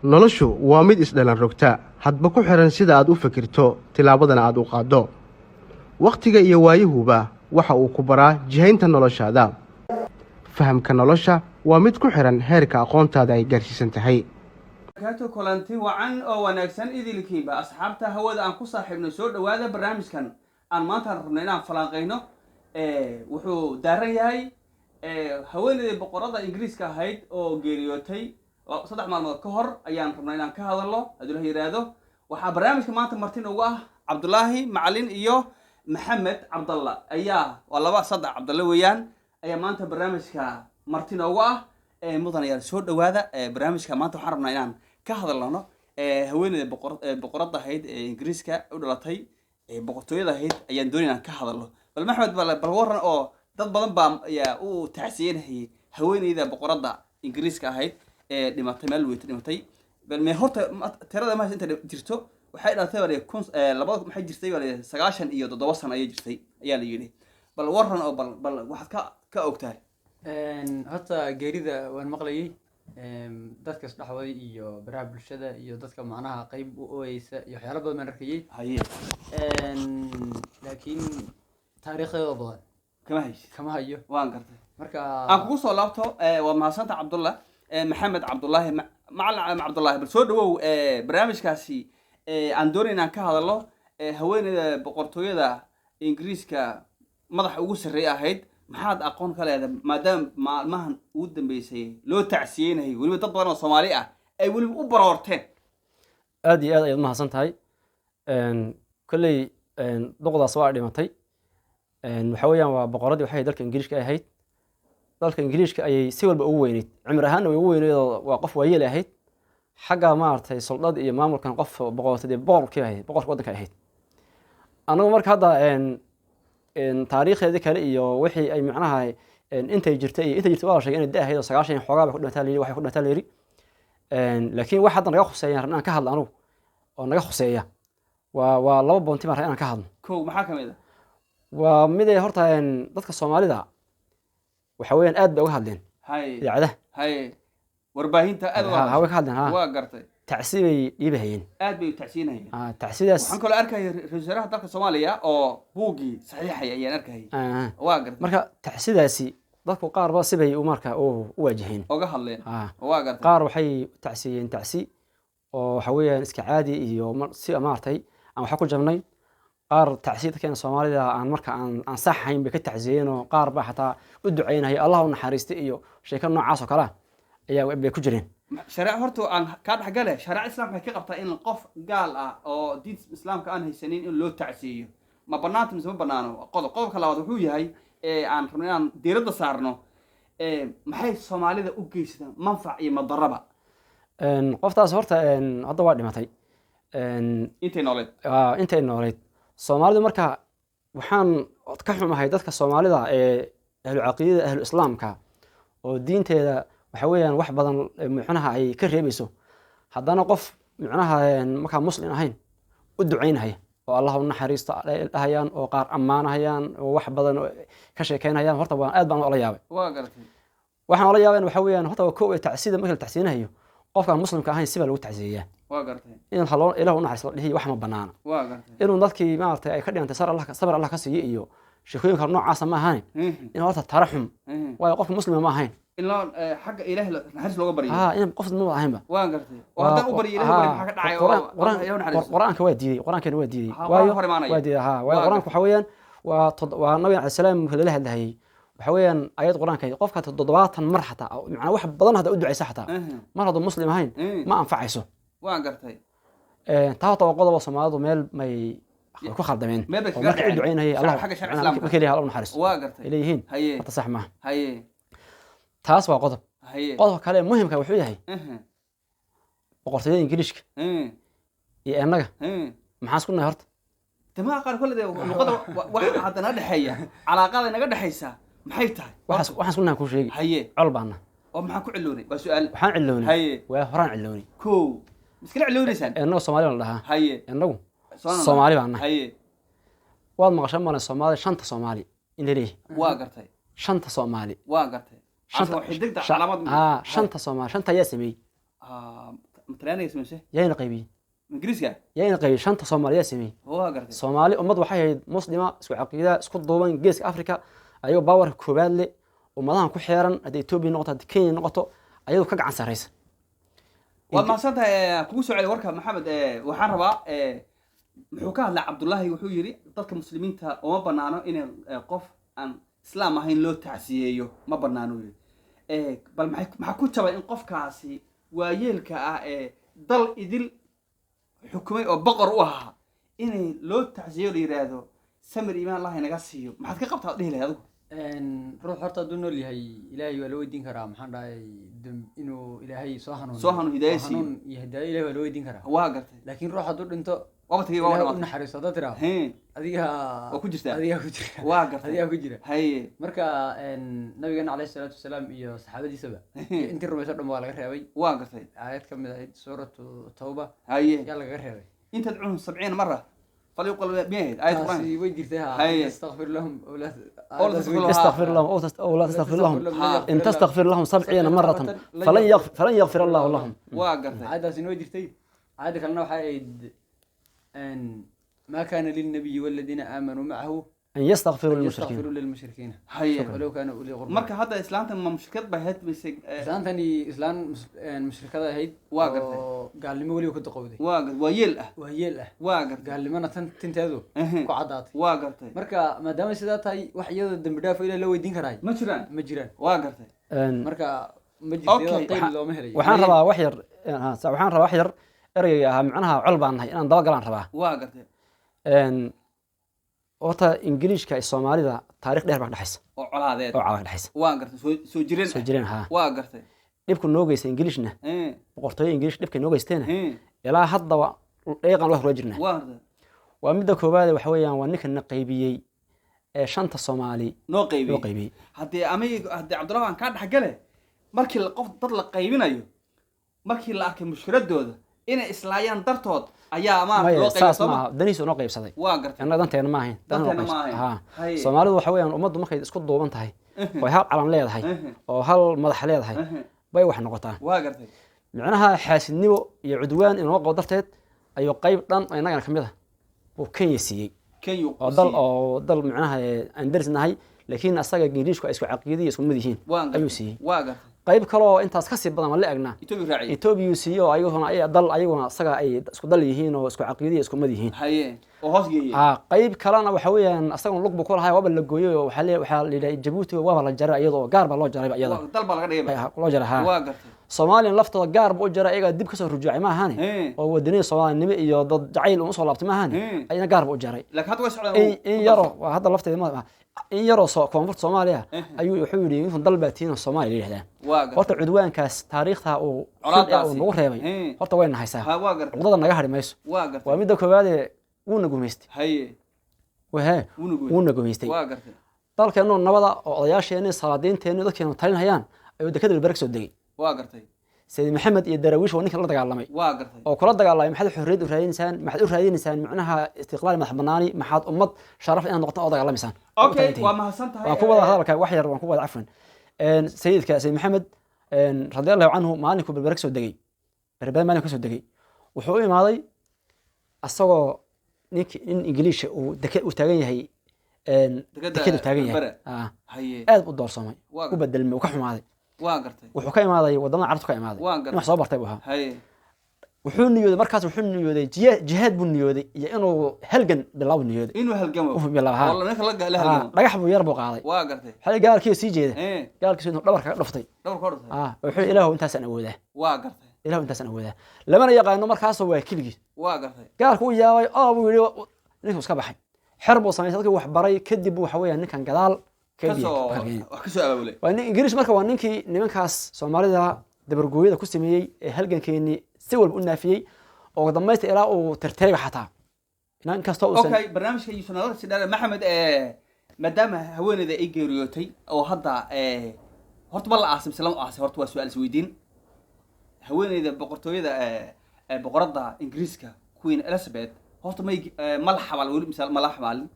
Noloshu waa mid isdhalan rogta, hadba ku xihan sida aad u fikirto, tilaabadana aad u qaaddo. Wakhtiga iyo waayahuba waxa uu ku baraa jihaynta noloshaada. Fahamka nolosha waa mid ku xihan heerka aqoontaada ay gaarsiisan tahay. Kaato kulanti wacan oo wanaagsan idilkiinba, asxaabta hawada aan ku saaxiibnay, soo dhawaada. Barnaamijkan aan maanta rabno inaan falanqeyno wuxuu daaran yahay haweeneydii boqorada Ingiriiska ahayd oo geeriyootay 3 maalmood ka hor ayaan rabnaa inaan ka hadalno, hadduu la yiraahdo. Waxaa barnaamijka maanta marti noogu ah Cabdulaahi Macalin iyo Maxamed Cabdalla, ayaa waa laba saddex Cabdalle weeyaan, ayaa maanta barnaamijka marti noogu ah. Mudan ayaa soo dhawaada. Barnaamijka maanta waxaan rabnaa inaan ka hadalno haweeneyda boqoradda ahayd ee Ingiriiska u dhalatay, boqortooyada ahayd ayaan doonay inaan ka hadalno. Bal Maxmed, bal waran oo dad badan baa ayaa u tacsiyenayay haweeneyda boqoradda Ingiriiska ahayd ee dhimatay, meel weyta dhimatay. Bal me horta tirada mahas inta jirto waxay dhalatay baa la yidhi kun labada maxay jirtay baa la yidhi 97 sano ayay jirtay ayaa la yidhi. Bal waran oo bal waxaad ka ogtahay. Horta geerida waan maqlayay, dadka isdhexwaday iyo baraha bulshada iyo dadka macnaha qeyb u ooyeysa iyo waxyaalo badan baan arkayay. Laakiin taariikhdeeda badan kama haysid. Kama hayo. Waan gartay. Marka aan kugu soo laabto. Waa mahadsanta Cabdullah. Maxamed Cabdullaahi, Macalin Cabdullaahi, bal soo dhawow. Barnaamijkaasi aan doonay inaan ka hadalno, haweeneyda boqortooyada Ingiriiska madaxa ugu sarreeya ahayd, maxaad aqoon ka leedahay, maadaama maalmahan ugu dambeysay loo tacsiyeynayay, weliba dad badan oo Soomaali ah ay weliba u baroorteen? Aad iyo aad ayaad umahadsan tahay. Kolley duqdaas waa dhimatay. Waxa weeyaan waa boqoradii waxay dalka Ingiriiska ay ahayd. Dalka Ingiriiska ayay si walba ugu weyneyd, cimri ahaanna way ugu weyneyd oo waa qof waayeel ahayd. Xagga maaragtay suldad iyo maamulkan qof boqortadii boqorkii ahayd, boqorka waddanka ahayd. Anagu marka hadda taariikhdeedii kale iyo wixii ay macnaha intay jirtay iyo intay jirtay waa la sheegay inay da ahayd oo 90 iyo xoogaa bay ku dhimataa la yidhi, waxay ku dhimataa la yidhi. Laakiin wax hadda naga khuseeya rabnaa inaan ka hadlo anugu oo naga khuseeya waa laba boonti baan rabaa inaan ka hadlo. Kow, maxaa ka mid ah? Waa midee horta dadka Soomaalida waxa weeyaan aad bay uga hadleen idaacadaha. Haye, warbaahinta aad uga Ha, way ka hadleen ha. Waa gartay. Tacsi bay dhiibahayeen. Aad bay u tacsiinayeen. Ah, tacsidaas. Waxaan kaloo arkaya ra-iisul wasaaraha dalka Soomaaliya oo buuggii saxiixaya ayaan arkayay. Waa gartay. Marka tacsidaasi dadku qaarba sibay u marka u waajaheen. Oga hadleen. Waa gartay. Qaar waxay tacsiyeen tacsi oo waxa weeyaan iska caadi iyo si maaragtay aan waxa ku jabnay. Qaar tacsi dadkeena Soomaalida aan marka aan sax ahayn bay ka tacsiyeen, oo qaar baa xataa u duceynaya Allah u naxariista iyo sheeko noocaas oo kale ah ayaa bay ku jireen. Shareec horta aan kaa dhexgale, shareeca Islaamka waxay ka qabtaa in qof gaal ah oo diinta Islaamka aan haysanin in loo tacsiyeeyo ma banaanta mise ma banaano? Qodobka labaad wuxuu yahay ee aan rabno inaan diiradda saarno, maxay Soomaalida u geysataan manfac iyo madaraba? Qoftaas horta hadda waa dhimatay. Intay nooleed. Intay nooleyd Soomaalidu marka waxaan ka xumahay dadka Soomaalida ee ahlu caqiidada, ahlu Islaamka oo diinteeda waxa weeyaan wax badan micnaha ay ka reebayso, haddana qof micnaha markaa muslim ahayn u ducaynahaya oo Allah u naxariisto dhahayaan oo qaar ammaanahayaan oo wax badan oo ka sheekeynayaan, horta waan aad baan ula yaabay. Waa gartay. Waxaan ula yaabeen waxa weeyaan horta waa kow, tacsida marka la tacsiinayo qofkaan muslimka ahayn sibaa lagu tacsiyeeyaa. Waa gartay. In haloo Ilaah u naxariisto la dhihi wax ma banaana. Waa gartay. Inuu dadkii maaragtay ay ka dhigantay sar Allah sabir Allah ka siiyo iyo sheekooyinka noocaasa ma ahane, in horta taraxum, waayo qofka muslima ma ahayn. In loo xagga Ilaahay naxariis looga baryo. Ha, in qof muslima ahaynba. Waa gartay, oo haddaan u baryo Ilaahay baryo maxaa ka dhacay? Oo Ilaahay u naxariisto. Qur-aanka waa diiday, qur-aankeena waa diiday. Ha, Qur-aanka hor imaanaya. Waa diiday ha, waayo Waa qur-aanka gartay. waxa weeyaan waa nabiga calayhi salaam marka lala hadlahayay waxa weeyaan ayad qur-aanka qofka 70 mar xataa macnaa wax badan hadda u ducaysa xataa mar hadduu muslim ahayn ma anfacayso. Waa gartay. Taa horta waa qodob oo Soomaalidu meel may ku khaldameen Meel bay oo kaga markay u dhaceen. ducaynayay Allah Xagga sharci macnaa Islaamka. markay leeyahay Allah u naxariisto Waa gartay. ay leeyihiin. Horta sax maaha. Taas waa qodob. Qodobka kale ee muhimka wuxuu yahay boqortooyada Ingiriiska iyo annaga maxaan isku nahay horta? Damaha qaar kolle dee luqada waxa hadda naga dhexeeya, calaaqada naga dhexeysa maxay tahay? Waxaan isku nahay kuu sheegi. Col baana. Oo maxaan ku ciloonay? Waa su-aal. Waxaan ciloonay waa horaan ciloonay. Kow, miskala ciloonaysaan? Innagu Soomaali baan la dhahaa. Innagu Soo Soomaali baan nahay. Waad maqashay malen Soomaali, shanta Soomaali in la leeyahay. Waa gartay. Shanta Soomaali. Waa gartay. Shanta xidigta calaamad. Haa, shanta Soomaali, shanta ayaa sameeyey. Talyaaniga sameysay? Yaayna qaybiyey. Ingiriiska. Yaayna qaybiyey? Shanta Soomaaliyaa sameeyey. Waa gartay. Soomaali ummad waxay ahayd muslima, isku caqiida, isku duuban, Geeska Afrika ayagoo baawarka koowaad leh, ummadahan ku xeeran, hadday Etoobiya noqoto, hadday Kenya noqoto, ayadoo ka gacan sarreysa. Waad mahadsan tahay. Kugu soo celi warka, Maxamed. Waxaan rabaa, muxuu ka hadlay Cabdullaahi? Wuxuu yidhi dadka muslimiinta uma banaano inay qof aan islaam ahayn loo tacsiyeeyo, ma banaano yidhi. Bal maxaa ku jabay in qofkaasi waayeelka ah ee dal idil xukumay oo boqor u ahaa inay loo tacsiyeeyo, la yidhaahdo samir iimaan Allah inaga siiyo? Maxaad ka qabtaa, dhihi lahayd adigu? Ruux horta hadduu nool yahay, Ilaahay waa la weydiin karaa, maxaan dhahay, inuu Ilaahay soo hanuuniyo. Soo hanuun, hidaayo Soo siiyo. hanuun iyo hidaayo Ilaahay waa la weydiin karaa. Waa gartay. Laakiin ruux hadduu dhinto, Waaba tagay, waaba Ilaahay u dhamaatay. naxariisto haddaad tiraahdo, adiga Waa ku jirtaa. Adigaa ku jira. Waa gartay. Adigaa ku jira. Marka nabigeena caleyhi salaatu wasalaam iyo saxaabadiisaba iyo intii rumayso dhan waa laga reebay. Waa gartay. Aayad ka mid ahayd suuratu Tawba yaa lagaga reebay. إن تدعوهم 70 مرة فليقل مئة آية قرآن. Taasi way jirtay ha. تستغفر لهم أو لا أو لا taasi way تستغفر لهم. jirtay. استغفر لهم أو لا تستغفر لهم، إن تستغفر لهم 70 مرة فلن يغفر الله لهم. Waa gartay. Aayaddaasina way jirtay. Aayadda kalena waxay ahayd ما كان للنبي والذين آمنوا معه أن يستغفروا أن للمشركين. يستغفروا للمشركين ولو كانوا أولي قربى. Marka hadda islaanta ma mushrikad bay ahayd mise Islaantani islaan mushrikada ahayd Waa gartay. oo gaalnimo weliba ku duqowday. Waa gartay, waa yeel ah. Waa yeel ah. Waa gartay. Gaalnimona tan tinteedu ku caddaatay. Waa gartay. Marka maadaama sidaa tahay, wax iyada dembi dhaaf oo Ilaah la weydiin karaay Ma jiraan. Ma jiraan. Waa gartay. Marka ma jirto, iyadoo qeyl looma helayo. Waxaan rabaa wax yar, waxaan rabaa wax yar ereyga ahaa macnaha col baan nahay inaan dabagalaan rabaa. Waa gartay. Horta Ingiliishka iyo Soomaalida taariikh dheer baa ka dhexaysa. Oo colaadeed. Oo cala ka dhexaysa. Waa gartay, soo jireen Soo ah. jireen ha. Waa gartay. Dhibku noo geysta Ingiliishna, boqortooyo Ingiliish dhibkay noo geysteena, ilaa haddaba dheeqan wax kula jirnaa. Waa gartay. Waa midda koowaad, waxa weeyaan waa ninka na qaybiyey ee shanta Soomaali noo qaybiyey. Noo qaybiyey. Haddii ama haddii Cabdullahi aan kaa dhexgale, markii qof dad la qaybinayo, markii la arkay mushkiladooda inay islaayaan dartood ayaa maarata Maya, loo qaybay. Saas Sooma maaha, danihiisu noo qaybsaday. Waa gartay. Annaga danteena ma ahayn. Danteena ma ahayn. Ha. Soomaalidu waxa weeyaan ummaddu markay isku duuban tahay oo hal calan leedahay oo hal madax leedahay bay wax noqotaa. Waa gartay. Micnaha xaasidnimo iyo cudwaan inoo qabo darteed ayuu qayb dhan oo innagana kamid ah buu Kenya siiyey. Kenya oo dal, oo dal micnaha aan daris nahay, laakiin asaga Ingiliishku ay isku caqiido iyo isku mid yihiin ayuu siiyey. Waa gartay. Qayb kale oo intaas kasii badan waan la egnaa. Etoobiya raaciyey. Etoobiya siiyey, oo ayaguna ay dal ayaguna asaga ay isku dal yihiin oo isku caqiido iyo isku mid yihiin. Haye, oo hoos geeyey. Qayb kalena waxa weeyaan asaguna lug buu ku lahaa, waaba la gooyey, oo waxaa la yidhaha Jabuuti waaba la jaray iyadoo gaar baa loo jarayba iyada. Dal baa laga dhigayba. Loo jaray ha. Waa gartay. Soomaaliyan laftooda gaar buu u jaray, iyagaa dib kasoo rujuucay ma ahane, oo wadaniyada Soomaalinimo iyo dad jacayl uma soo laabtay ma ahane, ayana gaar buu u jaray. Laakiin hadda way socdaan. In yaroo waa hadda lafteeda ma in yaroo soo koonfurta Soomaaliya ayuu wuxuu yidhi inkun dal baa tihiin oo Soomaaliya la yidhahdaa. Waa gartay. Horta cudwaankaas taariikhta uu Colaadaasi. uu nagu reebay horta way nahaysaa. Ha, waa gartay. Cuqdada naga hadhi mayso. Waa gartay. Waa midda koowaadee, wuuna gumaystay. Wahe, Wuuna gumaystay. Wuuna gumaystay. Waa gartay. Dalkeennu nabada oo odayaasheenni, salaadiinteenni, dadkeenu talinayaan ayuu dekada Berbera kasoo degay. Waa gartay. Sayid Maxamed iyo Daraawiish waa ninka la dagaalamay. Waa gartay. Oo kula dagaalamay, maxaad xorriyad u raadinaysaan? Maxaad u raadinaysaan micnaha istiqlaal, madax banaani? Maxaad ummad sharaf inaad noqotaan oo dagaalamaysaan? Okay, waa mahadsan tahay. Waan ku wada hadalka wax yar, waan ku wada, cafwan. Sayidka Sayid Maxamed radi Allahu canhu maalinkuu Berbera kasoo degay, Berbera maalinku kasoo degay, wuxuu u imaaday asagoo ninki nin Ingiliisha uu deke uu taagan yahay Dekada dekada uu taagan yahay. Berbera. Aad u doorsoomay, Waa u bedelmay, uu ka xumaaday. Waa gartay. Wuxuu ka imaaday wadamada Carabtu ka imaaday. Waa gartay. Nin wax soo bartay buu ahaa. Wuxuu niyooday markaas, wuxuu niyooday jihaad buu niyooday iyo inuu halgan bilaabo niyooday. Inuu halgamo. Uu bilaabo, ha. Oo ninka la halgamo. Dhagax buu yar buu qaaday. Waa gartay. Xalay gaalkii sii jeeda, gaalkiisu intuu dhabarka kaga dhuftay. Dhowr ka dhufay. Wuxuu, Ilaahu intaasaan awoodaa. Waa gartay. Ilaahu intaasaan awoodaa, lamana yaqaano markaasoo waa keligii. Waa gartay. Gaalku u yaabay oo buu yidhi, ninkuu iska baxay, xer buu samaystay, dadkii wax baray kadib buu waxa weeyaan ninkan gadaal ka Kasoo biyay. wax kasoo abaabulay. Waa nin Ingiriis. Marka waa ninkii nimankaas Soomaalida dabargooyada ku sameeyey ee halgankeenii si walba u naafiyey oo dambaysta ilaa uu tirtirayba xataa inkastoo uusan. Okay, barnaamijka iyo sunadada si dheer, Maxamed, maadaama haweeneyda ay geeriyootay oo hadda horta ma la aasay mise lama aasay? Horta waa su-aal isweydiin. Haweeneyda boqortooyada boqoradda Ingiriiska, Queen Elizabeth, horta may ma la xabaal weli mise ma la xabaalin?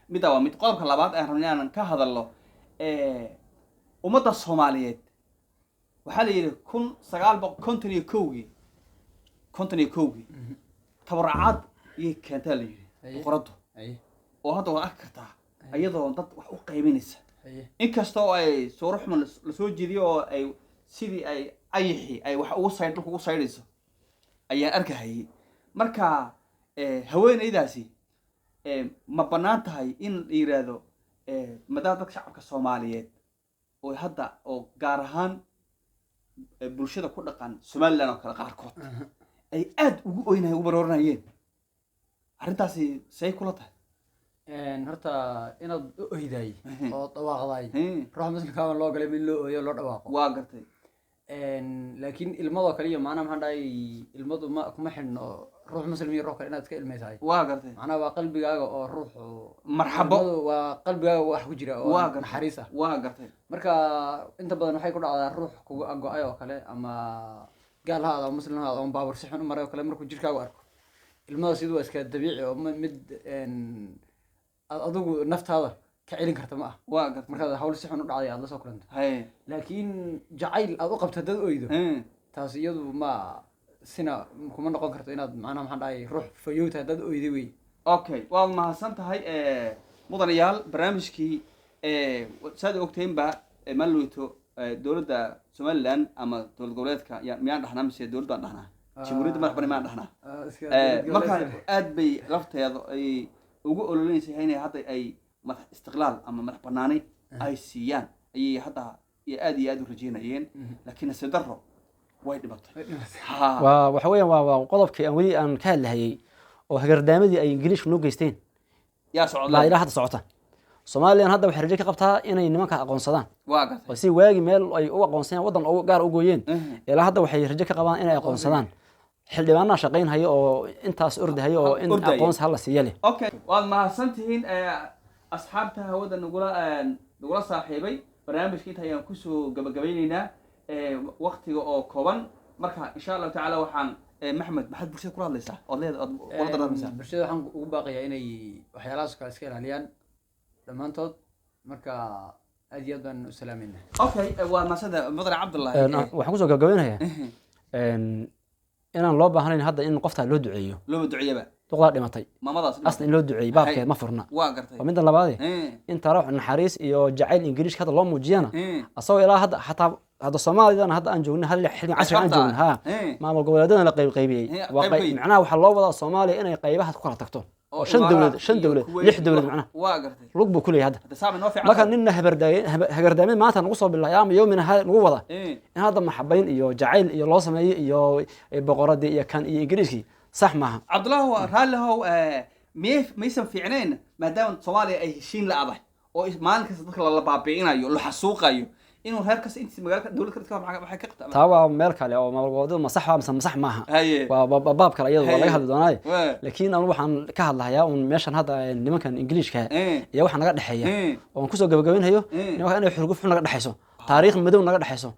Middaa waa mid. Qodobka labaad aan rabnay inaan ka hadalno, ummadda Soomaaliyeed waxaa la yidhi 1951-kii. 51-kii tabaracaad iyay keentaa la yidhi Haye. boqoraddu, Haye. oo hadda waad arki kartaa iyadoo dad wax u qaybinaysa, Haye. inkasta oo ay suuro xuman lasoo jeediyo oo ay sidii ay ayixi ay wax ugu saydh dhulka ugu saydhayso ayaan arkahayay. Marka haweeneydaasi ma bannaan tahay in la yiraahdo maadaama dadka shacabka Soomaaliyeed oo hadda oo gaar ahaan bulshada ku dhaqan Somaliland oo kale qaarkood ay aad ugu oynahay, ugu barooranayeen arrintaasi, say kula tahay? Horta inaad u oydaay oo dhawaaqdaay, ruuxa muslimka loo galay in loo ooyo, loo dhawaaqo. Waa gartay. Laakiin ilmadoo kale iyo macnaha maxaan dhahay, ilmadu ma kuma xidhno ruux muslim iyo ruux kale inaad iska ilmaysahay. Waa gartay. Macnaha waa qalbigaaga oo ruuxu Marxabo. Ilmadu waa qalbigaaga wax ku jira oo Waa gartay. naxariis ah. Waa gartay. Marka inta badan waxay ku dhacdaa ruux kuga go-ay oo kale, ama gaal ha ahaado ama muslim ha ahaado, ama baabuur si xun u maray oo kale, markuu jirkaagu arko ilmada siduu waa iska dabiici oo mid aad adigu naftaada ka celin karta ma ah. Waa gartay. Markaad hawl si xun u dhacday aad la soo kulanto, Haye. laakiin jacayl aad u qabto haddaad oydo, taas iyadu ma sina kuma noqon karto inaad macnaha maxaan dhahay ruux fayowta haddaad oyday wey. Okay, waad mahadsan tahay. Mudanayaal, barnaamijkii saad ogteenba maalweyto dowladda Somaliland ama dowlad goboleedka miyaan dhahnaa mise dowlad baan dhahnaa, jamhuuriyadda madax bannaan miyaan dhahnaa? Marka aad bay lafteeda ay ugu ololeynaysa inay hadda ay madax istiqlaal ama madax banaani ay siiyaan ayay hadda iyo aad iyo aad u rajeynayeen, laakiin nasiib darro way dhimatay. Ha. Waa waxa weeyaan waa qodobkii aan weli aan ka hadlahayay oo hagardaamadii ay Ingiliishku noo geysteen yaa baa socda. Ilaa hadda socota. Somalilan hadda waxay rajo ka qabtaa inay nimanka aqoonsadaan Waa gartay. oo si waagi meel ay u aqoonsanayaan waddan ugu gaar u gooyeen. Ilaa hadda waxay rajo ka qabaan inay aqoonsadaan. Xildhibaanaa shaqaynhaya oo intaas ordahaya oo in Ordaya. aqoonsi hala siiya leh. Okay, waad mahadsantihiin asxaabta hawada nagula saaxiibay. Barnaamijka inta ayaan kusoo gabagabaynaynaa waqtiga oo kooban. Marka insha Allahu tacaala waxaan Maxmed, maxaad bulshada kula hadlaysaa ood leed ood kula dardaarmaysaa? Bulshada waxaan ugu baaqayaa inay waxyaalahaas oo kale iska ilaaliyaan dhammaantood. Marka aad iyo aad baan u salaameynaa. Okay, waa mahadsantahay mudane Cabdullahi. Waxaan kusoo gabagabaynayaa inaan loo baahnayn hadda in qoftaa loo duceeyo. Looma duceeyaba. Duqdaa dhimatay maamadaas asna in loo duceeyo baabkeed ma furna. Waa gartay. Waa midda labaade, in tarax naxariis iyo jacayl Ingiriiska hadda loo muujiyana, asagoo ilaa hadda xataa hadda Soomaalidan hadda aan joogno, hal xilligan casriga aan joogno, ha, maamul goboleedyadana la qayb qaybiyey. Qayb qayb. Macnaha waxaa loo wadaa Soomaaliya inay qaybahaas ku kala tagto oo shan dowlad, shan dowlad, lix dowlad, macnaha Waa gartay. lug buu ku leeyahay hadda. Hadda saabay noo fiican Marka tahay. ninna hagardaamid maanta nagu soo bilaabay ama yowmina nagu wada in hadda maxabayn iyo jacayl iyo loo sameeyo iyo boqoradii iyo kan iyo Ingiriiskii sax maaha. Cabdullahi, waa raallihow, miyay maysan fiicnayn maadaama Soomaaliya ay heshiin la adag oo maalin kasta dadka lala baabi'inayo, la xasuuqayo, inuu reer kasta intiisa magaalka dowlad ka dhigto waxay ka qabtaa? Taa waa meel kale oo maamul goboleedyadu ma sax waa mise ma sax maaha. Haye. Waa baab kale iyadu, waa laga Haye. hadli doonaaye. Laakiin Laakiin anu waxaan ka hadlahayaa un meeshan hadda nimankan Ingiliishka iyo waxa naga dhexeeya oon kusoo gabagabaynhayo nimanka inay xurguf xun naga dhexayso, taariikh madow naga dhexayso.